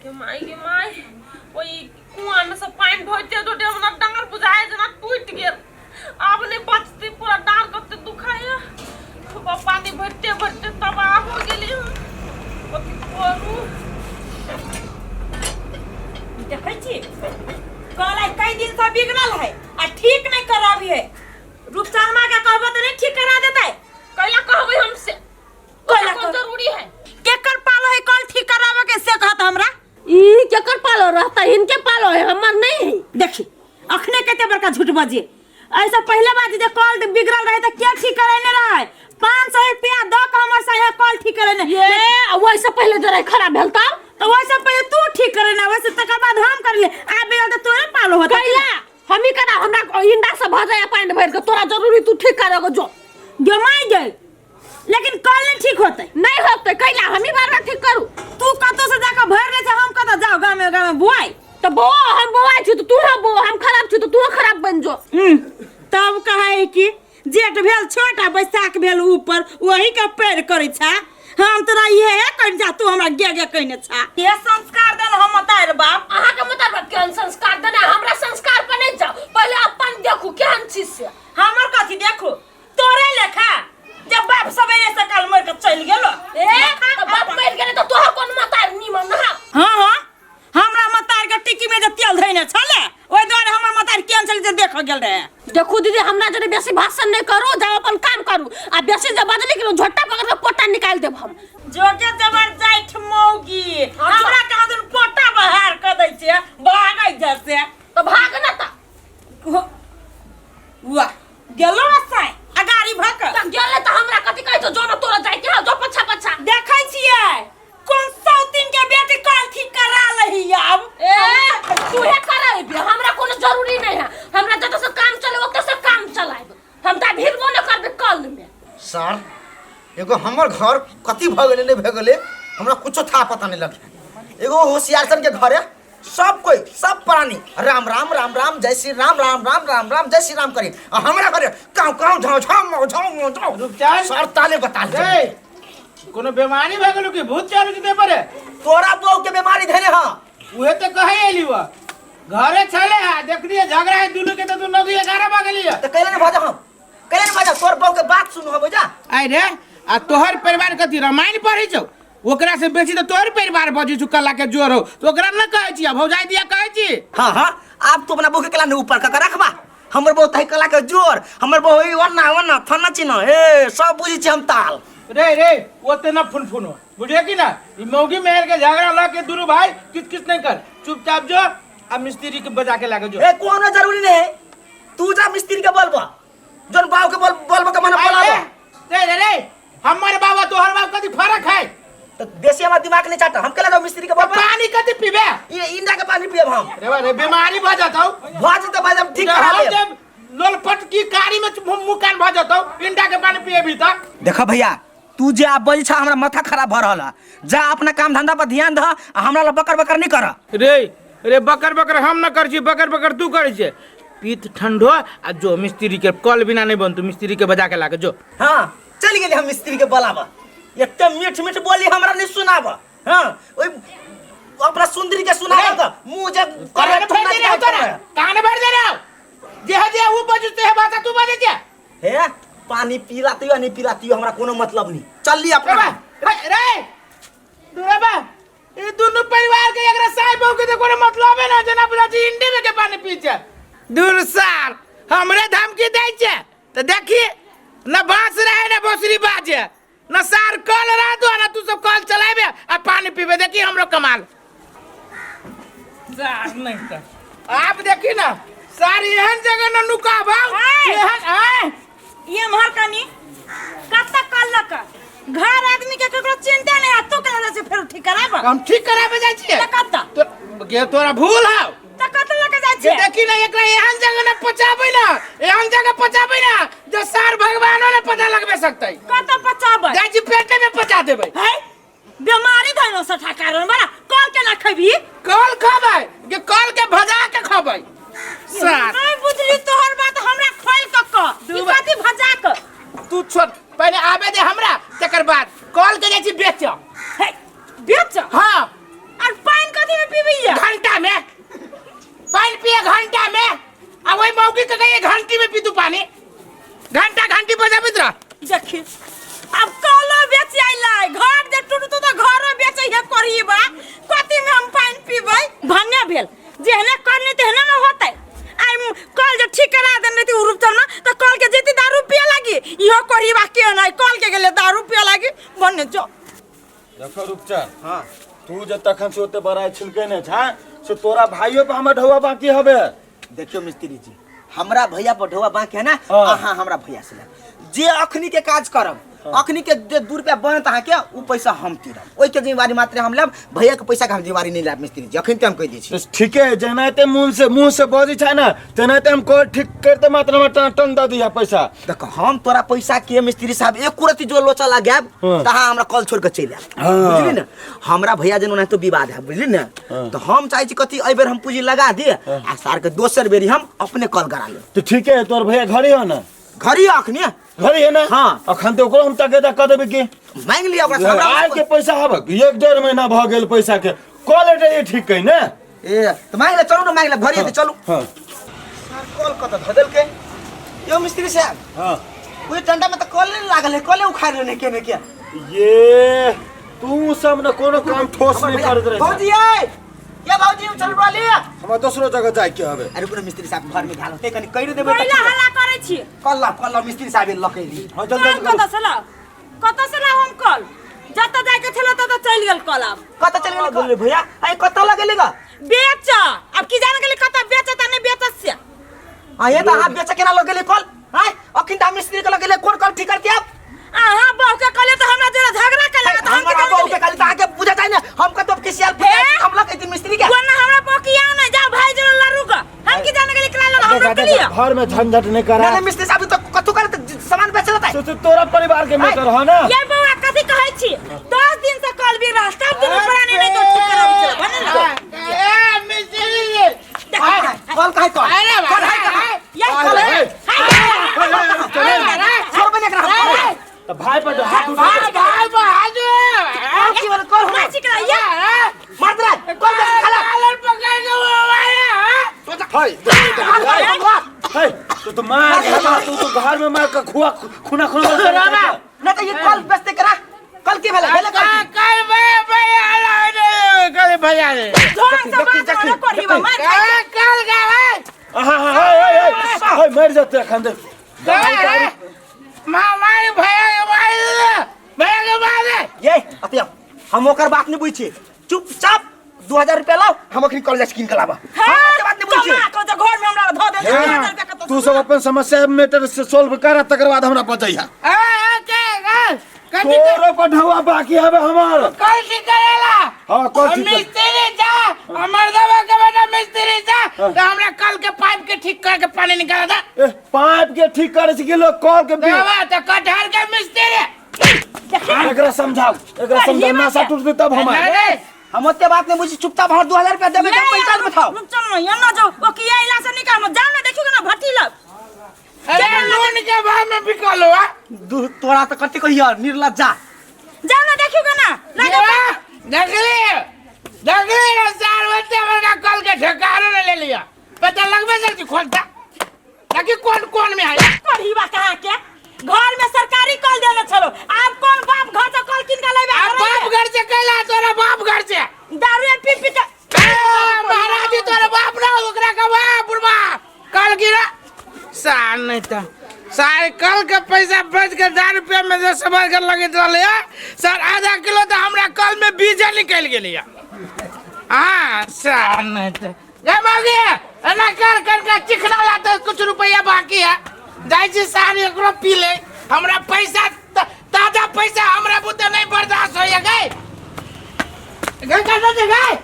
गे माय गे माय, ओहि कुआं में से पानि ढोइते ढोइते हमरा डाँड़ बुझाय जेना टूटि गेल। आब नहि बचतै, पूरा डाँड़ कते दुखाइया। पानि भरिते भरिते तबाह हो गेली हम। कथी करू? देखै छी कल आइ कई दिन से बिगड़ल है आ ठीक नहीं कराबी है। रूप शर्मा के कहबो तो नहीं ठीक करा देतै। कैला कहबै हमसे? कैला कोन जरूरी है? केकर पालो है कल ठीक कराबे के से कहत हमरा? ई केकर पालो रहता? इनके पालो है, हमर नहीं है। देखी अखने कते बड़का झूठ बजे। ऐसा पहले बात जे कल बिगड़ल रहे त के ठीक कराने रहे? 500 रुपया द के हमर संगे कल ठीक कराने। ये वैसे पहले जरा खराब भेल तब तो वैसे पहले तू ठीक कराने, वैसे तकर बाद हम कर ले। आ बिगड़ल त तोरे पालो होता। कैला हम ही करा? हमरा इंडा से भर जाए पानी भर के, तोरा जरूरी तू ठीक करेगो जो गमाई गई, लेकिन कल नहीं ठीक होते। नहीं होते कैला? हम ही बार बार ठीक करू। तू कतो से जाके भर ले, हम कतो जाओ गांव में गांव में बुआई तो बो हम बोआई छी तो तू हम बो, हम खराब छी तो तू खराब बन जो। तब कहे कि जेठ भेल छोट आ बैसाख भेल ऊपर, वही के पैर करै छा। हम तोरा इहे है कहने छा, तू हमरा गे गे कहने छा। ये संस्कार देल हम तार बाप। अहाँ के मतलब केहन संस्कार देने? हमरा संस्कार पर नहीं जाओ, पहले अपन देखू केहन चीज से। हमर कथी देखू? तोरे लेखा जब बाप सवेरे सकाल मर के चल गेलो। ए तो बाप मर गेले तो तोहर कोन मतार निमन ना? हाँ हाँ, हमरा मतार के टिकी में जे तेल धइने छले ओइ दुआरे हमर मतार केहन छले जे देख गेल रहे। देखू दीदी, हमरा जरे बेसी भाषण नहीं करू, जाओ अपन काम करू। आ बेसी जे बदली के झोटा पकड़ के पोटा निकाल देब हम। जोगे जबर जाइठ मौगी हमरा कहाँ दिन पोटा बहार क दै छै, भागै जैसे। तो भाग ना ता। वाह गेलो असाय आ गाड़ी भक त गेले त हमरा कथि कहै छौ? जो न तोरा जाय के हौ, जो पछा पछा। देखै छियै कोन सौतीन के बेटी कल ठीक करा लही आब। ए तू हे कराइबे, हमरा कोनो जरूरी नहीं है। हमरा जत से काम चले ओत से काम चलाइब, हम त भिड़बो न करबे कल में। सर एगो हमर घर कथी भ गेलै नहीं भ गेलै हमरा कुछो था पता नहीं लगे। एगो होशियार सन के घर है, सब कोई सब प्राणी राम राम राम राम जय श्री राम राम राम राम राम जय श्री राम करी, आ हमरा घरे काव काव झाव झाव माव झाव माव झाव। रुपचान। सर ताले बता दे। ए, कोनो बीमारी भए गेलो कि भूत चढ़ जेतै परे? तोरा बहू के बीमारी धरे। हां उहे तो कहे एली वा घरे छले है, देखलिए झगड़ा है दुनू के तो तू नदी 11 भए गेली। त कैले ने भाजा हम कैले ने भाजा तोर बहू के बात सुन हम जा। आइ रे आ तोहर परिवार कथी रामायण पढ़ै छौ? ओकरा से बेसी तो तोहर परिवार बजै छौ, कला के जोर हो तो ओकरा न कहै छी, भौजाई दिया कहै छी। हां हां आब तू अपना बहू के कला ने ऊपर क के रखबा। हमर बहू तही कला के जोर, हमर बहू ई वन्ना वन्ना फन्ना चिन्ह ए सब बुझी छी हम ताल। रे रे ओते न फुनफुनो, बुझे कि ना? ई मौगी मेहर के झगड़ा ल के दुनू भाई किच किच नहीं कर, चुपचाप जो आ मिस्त्री के बजा के लागे जो। ए कोनो जरूरी नहीं है, तू जा मिस्त्री के बोलबा, जोन बाबू के बोल बोलबा के मना बोलाबा। रे रे रे हमर बाबा तोहर बाप कथी फर्क है? तो बेसी हमर दिमाग नहीं चाटा, हम केला जाओ मिस्त्री के बोलबा? पानी कथी पीबे? ये इंडा के पानी पियब हम। रे बा रे बीमारी भ जतौ। भ जतौ भाई, हम ठीक करा लेब। जब लोलपट की कारी में मुंह कान भ जतौ, इंडा के पानी पिएबी त। देखा भैया तू जे आब बजै छा हमरा माथा खराब भ रहल है, जा अपना काम धंधा पर ध्यान द आ हमरा ला बकर बकर नहीं कर। रे रे बकर बकर हम न कर छी, बकर बकर तू करै छे। पीत ठंडो आ जो मिस्त्री के कल बिना नहीं बनतू, मिस्त्री के बजा के लाके जो। हां चल गेली हम मिस्त्री के बोलाबा, एते मीठ मीठ बोली हमरा नहीं सुनाबा। हां ओइ अपना सुंदरी के सुनाबा त मुंह जे कान भर दे रहे हो तोरा, कान भर दे रहे हो। जे है जे ऊ बजते है बात तू बजे छे। हे पानी पिलाती हो नहीं पिलाती हो हमरा कोनो मतलब नहीं, चल ली अपना। रे रे दूरा बा ई दुनु परिवार के एकरा साई बहू के तो कोनो मतलब है ना, जना बुझा छी इंडे में के पानी पी छे। दूर साल हमरे धमकी दै छे त देखी न बांस रहे न बोसरी बाजे न सार कल रह दो न तू सब कल चलाबे आ पानी पीबे, देखी हमरो कमाल। सार नहीं त आप देखी ना सार एहन जगह न नुकाबा एहन आय ये मोहर कनी कत कल लक घर आदमी के केकरो चिंता नहीं है, तू केना से फेर ठीक कराबा? हम ठीक कराबे जाय छियै। त कत? तो के तोरा भूल हौ। त कत लक जाय छियै? देखी ना एकरा एहन जगह न पचाबै ना, एहन जगह पचाबै ना जे सार भगवानो ने पता लगबे सकतै। कत पचाबै? जाय छी पेटे में पचा देबै। है बीमारी धइलो सठा कारण बड़ा कल केना खैबी? कल खबै के कल के भजा के खबै। सार नहीं बुझली तोहर बात, हमरा खोल क क ई कथी भजा क? तू छोड़ पहले आबे दे हमरा, तकर बाद कल के जाय छी बेच। हे बेच? हां। और पानी कथी में पीबैया घंटा में पानी पिए घंटा में आ वही मौकी के कहिए घंटी में पी तू पानी घंटा घंटी बजाबित रह देखी अब कलो बेच आइलै घर जे टूटतो त घरो बेचै हे करीबा कथी में हम पानि पीबै भन्ने भेल जेहने करने तेहने न होतै आइ कल जे ठीक करा देने रही रूपचन न त कल के जेती दारू पिए लागी इहो करीबा के नहीं कल के गेले दारू पिए लागी भन्ने जो देखो रूपचन हाँ तू जे तखन से ओते बड़ाई छिलके ने छा से तोरा भाइयो पर हमर ढौआ बाकी हबे देखियो मिस्त्री जी हमरा भैया पर ढोआ बाकी है ना हाँ। अहाँ हमरा भैया से लेब। जे अखनी के काज करब अखनी के जे 2 रुपया बनत अहाँके उ पैसा हम तीरब ओहिके जिम्मेवारी मात्र हम लेब भैया के पैसा के हम जिम्मेवारी नहीं लेब मिस्त्री जी अखन ते हम कहि दै छी तो ठीके है जेनाते मुंह से मुंह से बजै छै ने तेनाते हम कॉल ठीक करते मात्र हमरा टन टन दऽ दिया पैसा देख हम तोरा पैसा के मिस्त्री साहब एक रति जो लोचा लगायब हाँ। त अहाँ हमरा कॉल छोड़ के चलि आयब हाँ। बुझली ने हमरा भैया जन ओनाहितो विवाद है बुझली ने तो हम चाहै छी कथी एहि बेर हम पूंजी लगा दे आ सार के दोसर बेरी हम अपने कॉल करा लेब तो ठीके है तोर भैया घरे हो ना घरी अखनी घरे है ना हाँ। अखन तो ओकरो हम तगेदा कऽ देबै की मांगि लिअ ओकरा से, हमरा आय के पैसा हबक एक डेढ़ महीना भऽ गेल पैसा के कॉल एटे ठीक है ने ए तो मांगि ले चलू ने मांगि ले घरी हेतै चलू हाँ सर कॉल कत धऽ देलकै यौ मिस्त्री साहब हाँ ओहि डंडा में तऽ कॉल नहि लागल है कॉले उखाड़ि लेने के ने के ये तू सब ने कोनो काम ठोस नहीं करत रहे भौजी आइ ये भौजी चल रहली हमरा दोसरो जगह जाय के हबे अरे कोनो मिस्त्री साहब घर में घाल होते कनि कहि देबै पहिला हल्ला करै छी कल ला कल ला मिस्त्री साहब लकैली हाँ जल्दी कल कतऽ से लाउ कतऽ से लाउ हम कल जतऽ जाइके छलै ततऽ चलि गेल कल आब कतऽ चलि गेलै कल भैया आइ कतऽ लगेली ग बेच आब की जाने गेली कतऽ बेचत आ नहि बेचत से आ ये तऽ अहाँ बेच केना लगेली कल आइ अखन तऽ मिस्त्री के लगेले कोन कल ठीक करके आब अहाँ बहू के कहलियै तऽ हमरा जोरे झगड़ा केलक तऽ हम की हमरा जाने बहू के गेलियै? कहली तऽ अहाँके बुझा जाइ ने हम कतौ किसियाल हे? हम लगैती मिस्त्री के कोना हमरा बकिया नहि जाओ भाई जोरे लड़ू ग हम की जाने गेली करा लड़ हम रोक लिया घर में झंझट नहीं करा नहीं नहीं मिस्त्री साहब तो कथू करे तो सामान बेचे लेता तो तोरा परिवार के मैटर हो ना ये बौआ कथी कहै छी 10 दिन से कल भी रह सब दुनू प्राणी नहीं तो ठीक कराबै छै भने ना ए मिस्त्री जी कल काहे कल अरे कल है कहाँ ये कल अरे, है छोड़ बने करा तो भाई पर हाथ उठा भाई भाई बहादुर कल की वाला कल ना चिकरा ये मार दे कल बेच खाला कॉलर पकड़ के वो आया हाय हाय तो तो मार खा तू तो घर में मार के खुआ खुना खुना ना तो ये कल बेचते करा कल की भेले भेले कल की? कल भाई भाई आला रे कल भैया रे ढोंग से बात न करही बा मार खाइ कल कल का भाई हां हां हाय हाय हाय मर जाते अखन देख माँ मारे भैया के मार दे भैया के मार दे ये अतिया हम ओकर बात नहीं बुझी चुपचाप 2000 रुपया लाओ हम अखनी कॉलेज किन के लाबा हम ओकर बात नहीं बुझी कमा के घर में हमरा धऽ दे 2000 रुपया कतऽ तू सब अपन समस्या मैटर से सॉल्व कर तकर बाद हमरा बचैहा ए ए के कल कथी तोरो पर ढौआ बाकी हवे हमर कल ठीक करेला हां कल ठीक कर। मिस्त्री जा हमर दवा के बेटा मिस्त्री जा तो हमरा कल के पाइप के ठीक करके पानी निकाल दे ए पाइप के ठीक करे छै कि लोग कल के भी दवा तो कटहर के मिस्त्री एकरा समझाओ एकरा समझाओ नासा टूटते तब हम नहीं नहीं हम ओते बात नहीं बुझी चुपचाप हमर 2000 रुपया देबे के पैसा बताओ रुक चल ना ये ना जाओ ओ किया इला से निकाल जाओ ना देखियो ना भट्टी लग अरे लोन के भाव में बिकल हुआ दू तोरा तो कथी कहिया निर्लज्जा जाओ ना देखियो ना लगे देखली देखली रे सार बच्चे बड़का कल के ठेकारो ने ले लिया पता लगबे जल्दी खोलता ताकि कौन कौन में आया करहीबा कहाँ के घर में सरकारी कल देने छलो आब कौन बाप घर से कल किन के लेबे अब बाप घर से कैला तोरा बाप घर से दारू पी पी के ए, महाराज जी तोरा बाप ना ओकरा का बाप बुढ़वा कल गिरा सार नहीं तो सार कल के पैसा बच के 10 रुपया में जो समझ के लगे रहले है सर आधा किलो तो हमरा कल में बीजा निकल गेली है हाँ सार नहीं तो ए बाबू एना कर कर के चिकना लाते कुछ रुपया बाकी है जाइ छी सार एकरो पी ले हमरा पैसा ताजा पैसा हमरा बुते नहीं बर्दाश्त होइए गए गए गए गए